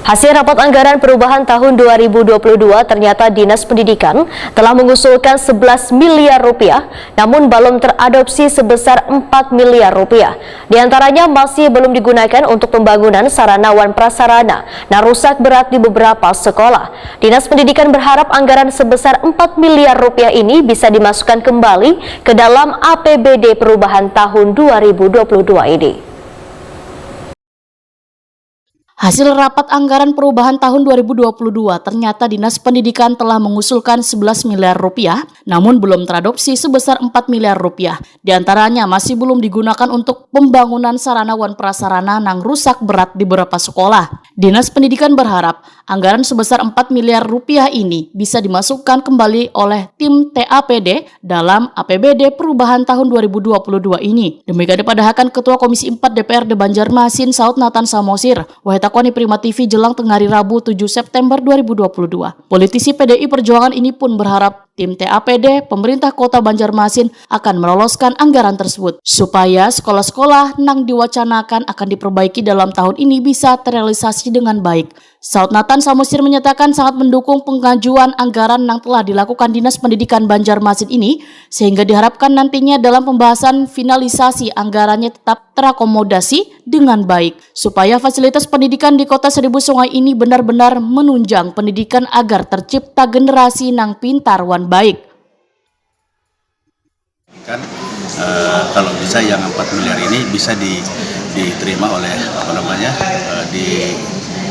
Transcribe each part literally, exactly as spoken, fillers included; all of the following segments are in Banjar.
Hasil rapat anggaran perubahan tahun dua ribu dua puluh dua, ternyata Dinas Pendidikan telah mengusulkan sebelas miliar rupiah, namun belum teradopsi sebesar empat miliar rupiah. Di antaranya masih belum digunakan untuk pembangunan sarana wan prasarana, nah rusak berat di beberapa sekolah. Dinas Pendidikan berharap anggaran sebesar empat miliar rupiah ini bisa dimasukkan kembali ke dalam A P B D perubahan tahun dua ribu dua puluh dua ini. Hasil rapat anggaran perubahan tahun dua ribu dua puluh dua, ternyata Dinas Pendidikan telah mengusulkan sebelas miliar rupiah, namun belum teradopsi sebesar empat miliar rupiah. Di antaranya masih belum digunakan untuk pembangunan sarana wan prasarana nang rusak berat di beberapa sekolah. Dinas Pendidikan berharap anggaran sebesar empat miliar rupiah ini bisa dimasukkan kembali oleh tim T A P D dalam A P B D perubahan tahun dua ribu dua puluh dua ini. Demikian dipadahakan Ketua Komisi empat D P R D Banjarmasin, Saud Nathan Samosir, wahai takwani Prima T V jelang tengah hari Rabu tujuh September dua ribu dua puluh dua. Politisi P D I Perjuangan ini pun berharap tim T A P D, pemerintah kota Banjarmasin akan meloloskan anggaran tersebut supaya sekolah-sekolah nang diwacanakan akan diperbaiki dalam tahun ini bisa terrealisasi dengan baik. Saud Nathan Samosir menyatakan sangat mendukung pengajuan anggaran yang telah dilakukan Dinas Pendidikan Banjarmasin ini, sehingga diharapkan nantinya dalam pembahasan finalisasi anggarannya tetap terakomodasi dengan baik, supaya fasilitas pendidikan di Kota Seribu Sungai ini benar-benar menunjang pendidikan agar tercipta generasi nang pintar wan baik. Kan eh, kalau bisa yang empat miliar ini bisa di, diterima oleh apa namanya eh, di,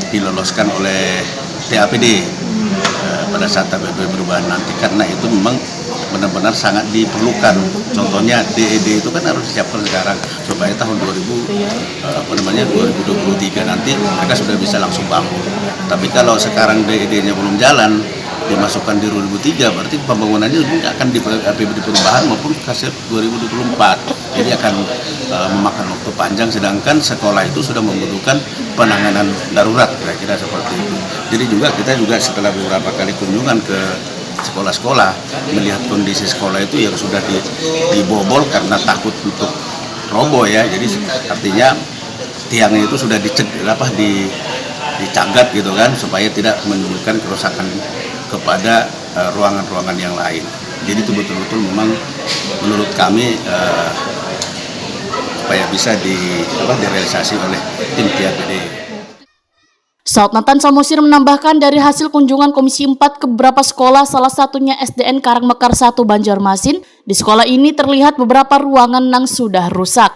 diloloskan oleh T A P D eh, pada saat T A P D perubahan nanti, karena itu memang benar-benar sangat diperlukan. Contohnya D E D itu kan harus disiapkan sekarang supaya tahun dua ribu eh, apa namanya dua ribu dua puluh tiga nanti mereka sudah bisa langsung bangun. Tapi kalau sekarang D E D-nya belum jalan, dimasukkan di dua ribu tiga, berarti pembangunannya juga akan di A P B D perubahan maupun hasil dua ribu dua puluh empat. Jadi akan uh, memakan waktu panjang, sedangkan sekolah itu sudah membutuhkan penanganan darurat, kira-kira seperti itu. Jadi juga kita juga setelah beberapa kali kunjungan ke sekolah-sekolah, melihat kondisi sekolah itu yang sudah di, dibobol karena takut untuk roboh, ya. Jadi artinya tiangnya itu sudah diceg apa di dicagat gitu kan, supaya tidak menimbulkan kerusakan kepada eh, ruangan-ruangan yang lain. Jadi itu betul-betul memang menurut kami eh, supaya bisa di apa direalisasi oleh tim T A P D. Saud Nathan Samosir menambahkan, dari hasil kunjungan Komisi empat ke beberapa sekolah, salah satunya S D N Karangmekar satu Banjarmasin, di sekolah ini terlihat beberapa ruangan yang sudah rusak.